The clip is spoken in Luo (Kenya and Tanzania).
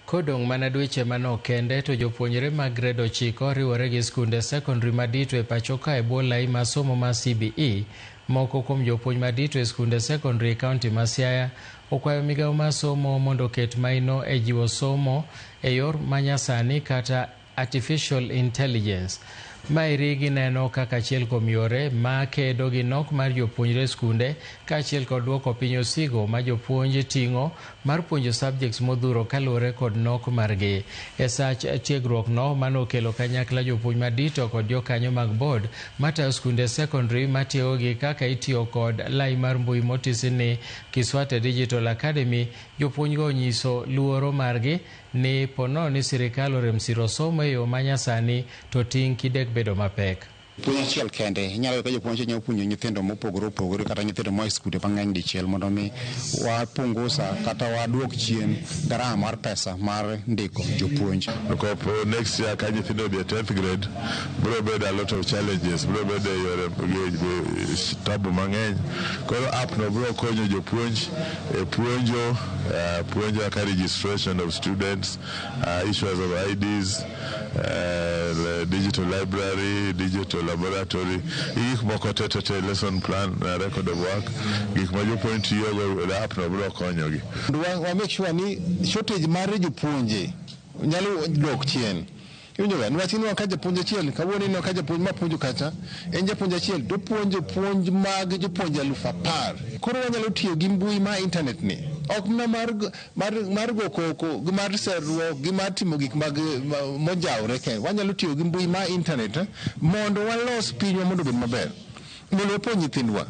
Kodong' mana dweche manok kende to jopuonjre mag grade 9 riwore gi skunde sekondari madito e pacho ka e bwo lai mar somo mar CBE. Moko kuom jopuonj madito e skunde sekondari e kaunti ma Siaya okwayo migawo mar somo mondo oket maino e jiwo somo e yor manyasani kata artificial intelligence. Maeri gineno kaka achiel kuom yore ma kedo gi nok mar jopuonjre e skunde kaachiel kod duoko piny osigo ma jopuonj ting'o mar puonjo subjects modhuro kaluwore kod nok margi. E sach tiegruok no manokelo kanyakla jopuonj madito kod jokanyo mag board matayo skunde sekondari matiegogi kaka itiyo kod lai mar mbui motisi ni Kiswate Digital Academy, jopuonjgo onyiso luoro margi ni ponono ni sirikal orem siro somo e yo manyasani to ting' kidek bedo mapek. Puonj achiel kende inyalo yudo ka jopuonj nyalo puonjo nyithindo mopogore opogore kata nyithindo moa e skunde mang'eny dichiel mondo mi wapungusa kata waduok chien garama mar pesa mar ndiko jopuonj. Kopo next year ka nyithindo odhi e 10th grade biro bedo a lot of challenges, biro bedo e yore tabu mang'eny. Koro app no biro konyo jopuonj e puonjo, puonjo kaka registration of students, issuance of IDs, digital library, digital laboratory, gik moko te te te, lesson plan, record of work, gik ma jopuonj tiyogo, app no biro konyogi. Wa make sure ni shortage mar jopuonje nyalo dok chien. Iwinjo ga? Niwach ineno ka japuonj achiel, kawuono ineno ka japuonj mapuonjo kacha, en japuonj achiel to opuonjo puonj mag jopuonje 10,000. Koro wanyalo tiyo gi mbui mar internet ni. Ok mana mar go koko, gi mar serruok, gi mar timo gik mag mojawre kende. Wanyalo tiyo gi mbui mar internet mondo walos pinywa mondo obed maber. Mondo wapuonj nyithindwa.